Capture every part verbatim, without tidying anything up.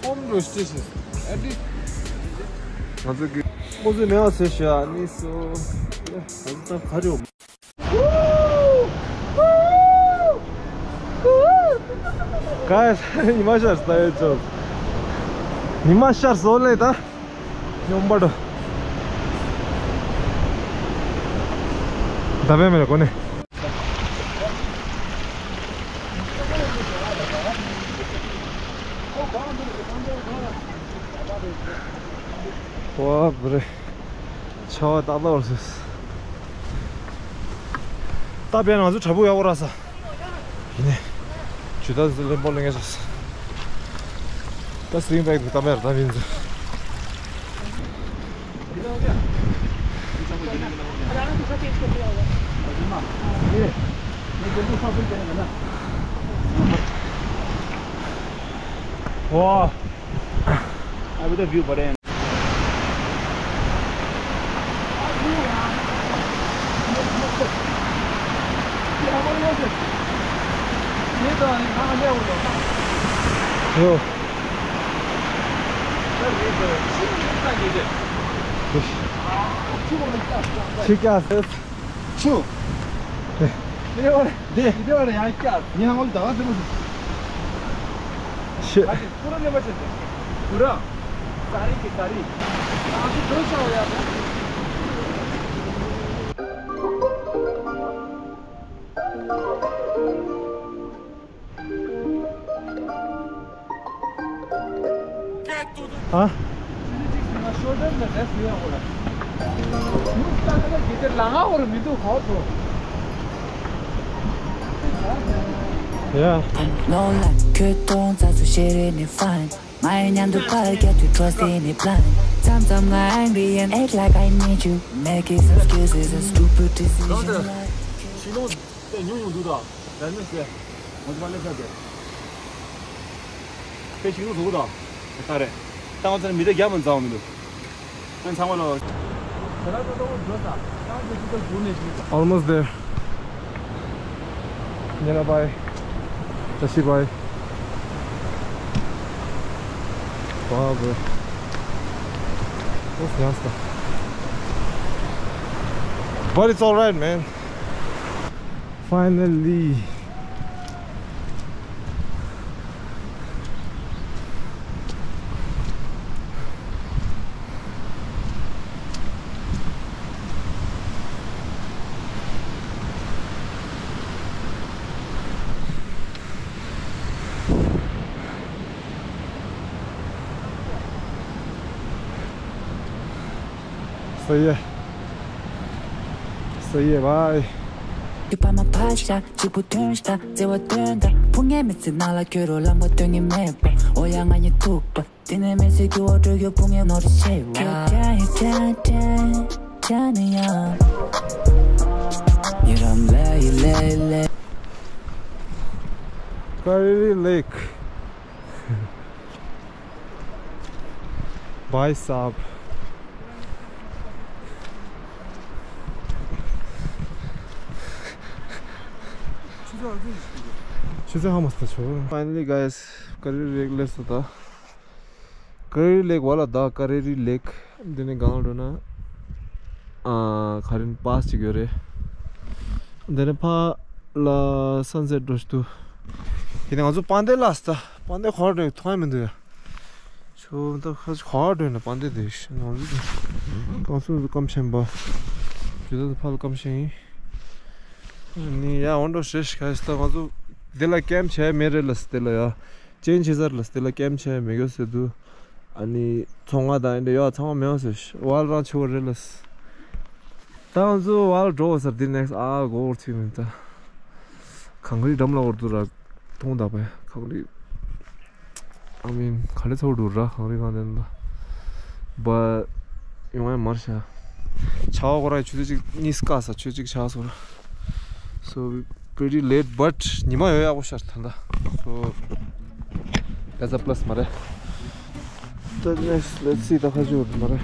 ང་ཚོ་གི་ཁོ་ཚོས་མེད་པ་བཟོས་ཤག་ཨ་ནི་སོ། ཡ། ང་ཚོ་ད་ག་རེ་ཡོད། Guys, ཉི་མ་ཤར་ས་ཡོད་ཅོ། ཉི་མ་ཤར་སོང་ལེ་ད། སྙོམས་པ་འགྲོ། ད་བས་མེད་ལ་གོ་ནས། ཝ་བ་རེད། ཆར་པ་ཏག་ཏག་འོར་སོང་། ད་བས་ང་ཚོ་བྲག་ཕུག་ཡག་པོ་རག་ས། ཡིན་ནའི། ཇུ་ད་ལེན་པོ་ལེན་ག་ཤ་ས། ད་སི་ལིང་བེག་དེ་ད་མེར་ད་མིན་ཚུ། ཝ། ཨ་བི་ད་བིའུ་བ་རེན། ཡོ། ཆི་ཀ་སེ། ཆུ། དེ། དེ་བར་དེ། དེ་བར་ཡང་སྐྱར། ཉིན་ཧང་ལ་ཟླ་བ་ཟེར་མ་ཟེར། ཤེས། ཨ་ཅེ་ཁོ་རང་ནས་མ་བྱེད་དེ། ཁོ་རང་། ས་རི་གི་ས་རི། ཨ་ཅེ་འགྲོ་བྱ་བ་ཡག་པོ། ཨ། Yeah. No lie, ཁྱོད་གཏོང་ཚ་ཚུ་ཤེས་རེ་ནི་fine. ང་ཡི་མཉམ་དུ་པར་རྒྱབ་དུས་trust in it blind. མཚམས་མཚམས་ང་angry and act like I need you. Making excuses, a stupid decision like ཉུང་ཉུང་འདུག་ད། རན་མེད་ཟེར། ང་ཚོ་མ་ལེ་ཤ་ཟེར། ཕེ་ཤིང་ལུགས་བཟོ་གི་ད། ད་རེད། ད་ང་ཚོ་མི་དེ་རྒྱ་མི་འཛའ་བ་མི་འདུག་ཨན་ཚང་མ་ལོ། Almost there. Nearby. Tashi bhai. Wow, bro. That's gangsta. But it's alright, man. Finally. So yeah. So yeah, bye. ཁྱོད་ཕ་མ་ཕ་ཤ་གཅིག་པུ་ཐོན་ཤ་བརྩེ་བ་སྟོན་ད། ཕུ་ངའི་མི་ཚེ་ནང་ལ་ཁྱོད་རོ་ལངས་པ་སྟོན་ངེས་མེད་པ། ཨོ་ཡ་ང་ཉིད་ཐུག་པ། དེ་ནས་མི་ཚེ་རྒྱུ་བ་སྤྲོད་རྒྱུ་ཕུ་ངའི་ནོར་ཆེ་བ། ཁྱོད་ཀྱང་ཡོད་ཀྱང་དྲན་ཀྱང་ནི་ཡང་། ཉི་རམ་ལེ་ཡི་ལེ་ལེ། Kariri Lake. Bhai Sahab. Finally, guys, Kariri Lake སླེབས་སོང་ད། Kariri Lake བ་ལ་ད་Kariri Lake འདི་ནས་སྒང་ལ་འགྲོ་ན། ཨ། ག་རེ་པཱ་སི་ཅིག་ཡོད་རེད། འདི་ནས་ཕར་ལ་sunset འགྲོ་ཞིག་འདུག་ཡིན་ནའི་ང་ཚོ་པཱན་ཌེ་ལ་སི་ད། པཱན་ཌེ་ཁོར་རེ་མཐོང་ཡ་མི་འདུག་ཡ། ཆུ་ད་ཁ་ཁོར་རེ་ན་པཱན་ཌེ་དེ་ཤི་ནང་ལུགས་གང་སུ་སྐམ་ཆེན་པ། ཇུ་ད་ཕར་ལ་སྐམ་ཆེན་ཡིན། ནི་ཡ་འོན་འགྲོ་ཞེས་ཤི་ཁ་ཤི་ད་ང་ཚོ་དེ་ལ་ཀེམ་བྱས་མེད་རེད་ལ་སི་དེ་ལ་ཡ། ཅན་ཆེ་སར་ལ་སི་དེ་ལ་ཀེམ་བྱས་མེད་གོ་ཟེར་འདུག་ཨ་ནི་ཚོང་ང་དང་ཨེ་འདྲ་ཡོད་ཚང་མ་མེད་ཟེར། ཝལ་རང་ཆེ་བོ་རེད་ལ། ད་ང་ཚོ་ཝལ་འགྲོ་ཟེར་འདི་ནེགསི་ཨ་གོ་བོར་ཚུལ་མིན་ད། གངས་རི་འགྲམ་ལ་བོར་དུ་ར་མཐོང་ད་པ་གངས་རི། ཨ་མིན་ག་ལེ་ཚོར་འགྲོ་ར་གངས་རི་གང་དེ་ན་ད། བ་ཡོང་ཡ་མར་ཤ། ཆ་བ་གོ་ར་ཆུ་ཚོད་གཅིག་གཉིས་ཀ་ས་ཆུ་ཚོད་གཅིག་ཆགས་སོང་ར། So pretty late, but ཉི་མ་ཡོད་ཡག་པོ་ཤར་ད་ད། So that's a plus མ་རེད། Let's see ད་ཁ་ཅིག་ཡོད་མ་རེད།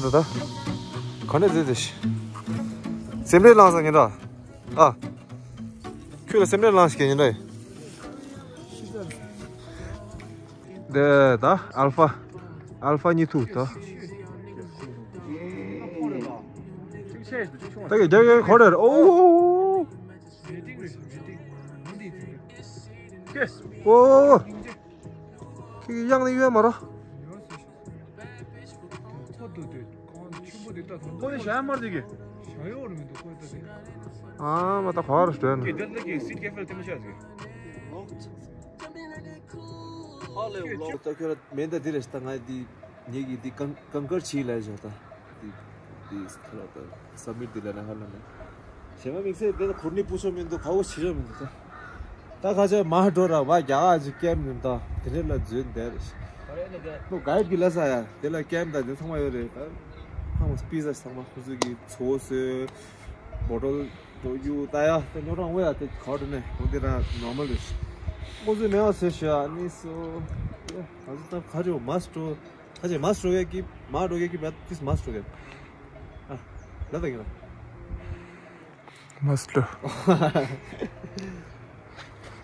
ད་ད། ག་འདྲ་བཟོས་ཏེ། སེམས་ཁྲལ་ལངས་སོང་ཉིན་འདྲ། ཨ། ཁྱོད་ལ་སེམས་ཁྲལ་ལངས་ཤིག་ཉིན་འདྲ། དེ་ད་ཨལ་ཕ། ཨལ་ཕ་གཉིས་ཐུག་ད། ད་གི་རྒྱ་གི་ཁོ་རེར་ཨོ། ཨོ། ཁྱེད་ཀྱི་གཡང་ནས་གཡོལ་མ་རོགས། ཁོ་ནི་ཞྭ་དམར་དེ་གི། ཨ་མ་ད་ག་རུ་སྟོན། ད་ཁྱོད་མེ་མདའ་འདི་རེད་ད། ང་འདི་ངེད་ཀྱི་འདི་ཀང་ཀང་ཀར་ཆི་ལ་བཞག་ད། འདི་འདི་ཁ་ལ་ད་སབ་མིཊ་འདི་ལ་ན་ཧ་ལ་ན། ཞེ་མ་དམིགས་བསལ་དེ་ལ་གུར་ནི་སྤུ་ཆོ་མི་འདུག་ཁ་བོ་ཆི་ཆོ་མི་འདུག་ད། ད་ཁ་ཆེ་མ་འགྲོ་ར་བ་རྒྱ་ག་ཅིག་ཀེམ་ནི་ད་དེ་རེ་ལ་འཛུལ་འདེར། ནོ་གའིཌ་གི་ལ་ས་ཡ་དེ་ལ་ཀེམ་ད་དེ་ཚང་མ་ཡོད་རེད་ད། ཚང་མ་སྤི་ཟ་ཚང་མ་ཁོ་ཚོ་གི་ཚོ་སོ་བོ་ཊལ་འགྲོ་རྒྱུ་ད་ཡ་དེ་ཉོ་རང་བོ་ཡ་དེ་ག་འགྲོ་ནས་འོ་དེ་ར་ནོར་མལ་རེད། ཁོ་ཚོས་མེད་པ་ཟེར་ཤི་ཨ་ནི་སོ། ང་ཚོ་ད་ག་རེ་མ་སྤྲོ། ཁ་ཅིག་མ་སྤྲོ་གེ་གི་མ་འགྲོ་གེ་གི་བད་ཏིས་མ་སྤྲོ་གེ། ཨ། ལ་ད་གི་ན། མ་སྤྲོ།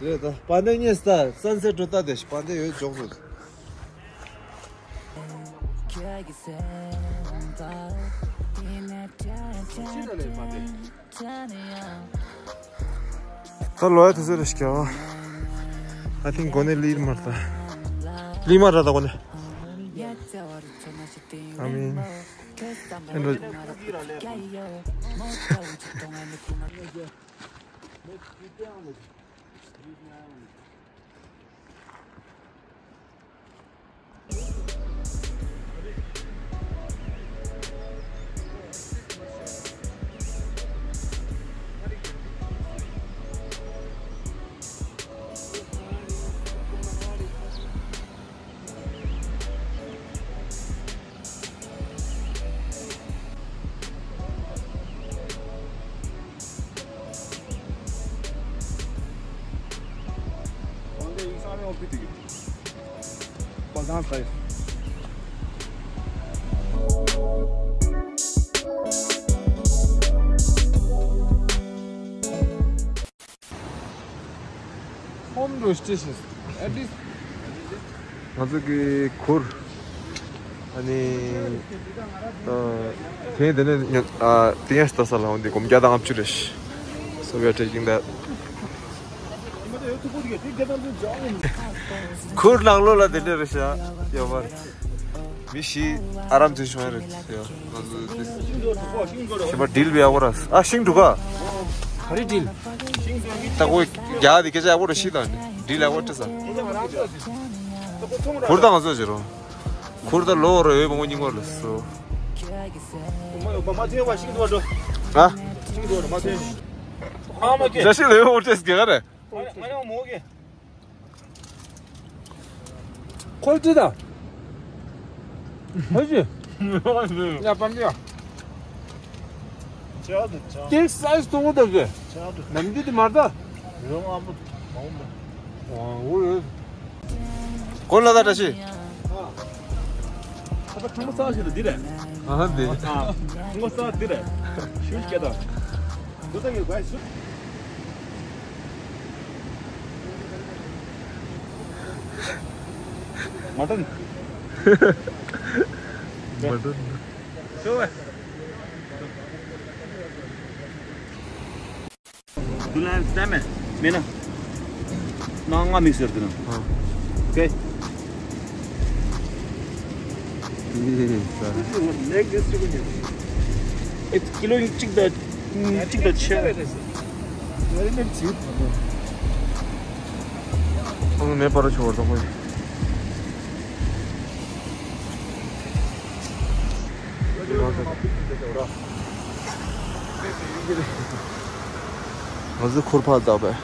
རེད་ད། པ་ནེ་ཉེས་ད་སན་སེ་ཊ་འགྲོ་ད་དེ་པ་ནེ་ཡོད་ཇོག་ཟོ། ད་ལོ་ཡ་དུ་ཟེར་རེ་སྐྱ་བ། I think གོ་ནེ་ལིར་མར་ད། ལིར་མར་ར་ད་གོ་ནེ། I mean. Home to stations. At least. ང་ཚོ་གི་གུར། ཨ་ནི། ཨ། དེ་དེ་ནས་ཉོ། ཨ། དེ་ཡང་ལྟ་ས་ལ་འོན་ཏེ་སྒོར་མོ་བརྒྱ་དང་ལྔ་བཅུ་རེད། So we are taking that. གུར་ནང་ལོགས་ལ་དེ་འདྲ་རེད་ཤག་ཡོད་པ། མི་ཞིག་ཨ་རམ་ཅིག་བྱུང་ཡ་རེད་ཡ། ང་ཚོ་དེ་ཞིམ་པ་ཌིལ་བི་ཡག་པོ་ར། ཨ་ཤིང་འབྲུ་ག་ག་རེ་ཌིལ། ད་ཁོ་རྒྱ་དེ་སྐད་ཆ་ཡག་པོ་ར་ཤི་དང་ཌིལ་ཡག་པོ་ཏྲི་ས། གུར་དང་ང་ཚོ་བྱེད་རོགས། གུར་དང་ལོ་ར་ཡོད་པ་ངོ་སྙིང་པ་ལ་སོ། ཨ། ཨ་མ་ཀེ། བྱ་ཤི་ལ་ཡོད་པ་ཏྲི་ས་དགེ་ག་རེད། ཁོལ་ཅི་ད། ཧོ་ཅི། ཡ་པན་ཡ། ཅག་ཏུ་ཅག་ཀེག་སའི་ཛི་མཐོང་གོ་ད་ཟེ། ཅག་ཏུ་ནམ་རྒྱུན་དུ་མ་ད། རང་ཨ་མོ་མ་འོང་མ། ཨོ་ཨོ་རེད། ཁོལ་ལ་ད་བཀྲ་ཤིས། ཁ་ཁ་མོ་ས་ཞིག་ཏུ་འདི་རེད། ཨ་ཧ་འདི། ཁ་མོ་ས་འདི་རེད། ཤུལ་སྐད་དང་། འདི་ད་ངས་བགད་སུ། མ་ཏན། མ་ཏན། ཤོ་བས། དུ་ལན་སྟེ་མེ་མེ་ན། ན་ང་མིག་སེར་དུ་ན། ཨོ་ཀེ། ལེག་དིས་ཅི་གི་ཨེ་ཀི་ལོ་གཅིག་དང་གཅིག་དང་ཕྱེད། ཁོང་ནས་པར་ཆོར་དང་ཁོས། ང་ཚོ་ཁུར་ཕར་བཏབ་པས།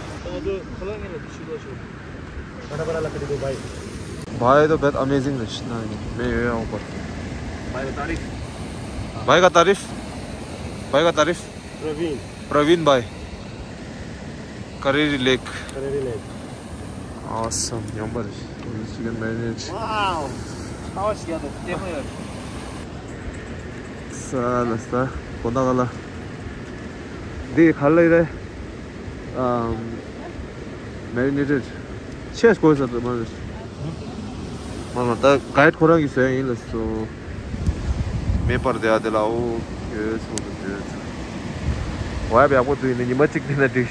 भाई तो बहुत अमेजिंग रचना है। मैं ये यहाँ पर भाई का तारीफ। भाई का तारीफ। भाई का तारीफ। प्रवीण। प्रवीण भाई। करेरी लेक। करेरी लेक। Awesome. यहाँ पर chicken marinate. Wow. How much? Yeah, the table. ས་ལ་ས་གོ་ད་ག་ལ། འདི་ག་ལ་རེད། ཨམ། མེ་རི་ནེ་ཊེཌ་ཆེས་དགོས་ས་མ་རེད། མ་མ་ད་གའེ་ཌི་ཁོ་རང་གིས་བཟོས་ཡིན་ལ་སོ། མེ་འབར་དེ་ཨ་དེ་ལ་ཨོ། ཡོད་ཚོ་ཡོད་ཚོ། ཝའི་བི་ཡག་པོ་འདུག་ཡིན་ན་ཉི་མ་གཅིག་འདི་ན་འགྲིག་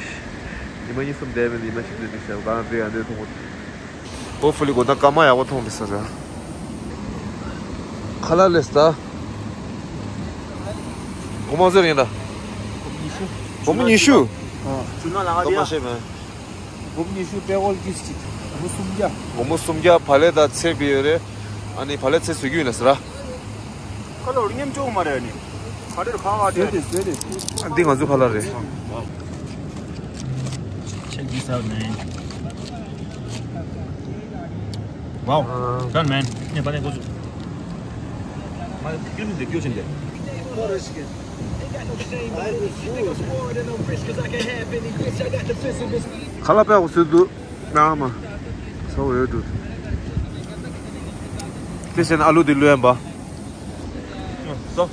ཉི་མ་གཉིས་གསུམ་བསྡད་མིན་ཉི་མ་གཅིག་འདི་འགྲིག་ཤག་གང་འདི་ཨ་འདི་མཐོང་གོ། ཧོ་ཕུ་ལི་གོ་ད་སྐར་མ་ཡག་པོ་མཐོང་འདི་ས་ར། ཁ་ལག་ལས་ད། སྒོར་མོ་ཟེར་ཡིན་ད། སྒོར་མོ་ཉི་ཤུ། ཨ། ད་མ་ཤེས་མེད། སྒོར་མོ་ཉི་ཤུ་པེ་ཧོལ་གྱིས་གཅིག་སྒོར་མོ་སུམ་བརྒྱ། སྒོར་མོ་སུམ་བརྒྱ་བག་ལེབ་དང་ཚལ་ཕུད་ཡོད་རེད། ཨ་ནི་བག་ལེབ་ཚལ་བཟོ་རྒྱུ་ཡིན་ལ་ཟེར་ར། ཁ་ལག་རིགས་མཉམ་འཇོག་མ་རེད་ནི། ག་རེར་ཁ་བ་དེ། བཟོས་ཏེ་བཟོས་ཏེ། འདི་ང་ཚོ་ཁ་ལག་རེད། Check this out, man. Wow. Done, man. ཉེ་པ་ནས་འགོ་ཚུགས། མ་ཁྱོད་ནི་འདི་སྐྱོ་ཆེན་འདི། ཁ་ལག་དཔེ་ཡག་པོ་བཟོས་འདུག་ན་མ། ཚ་བོ་ཡོད་འདུག་དེ་བྱས་ན་ཨ་ལུ་འདི་བླུག་ཡན་པ། སོ།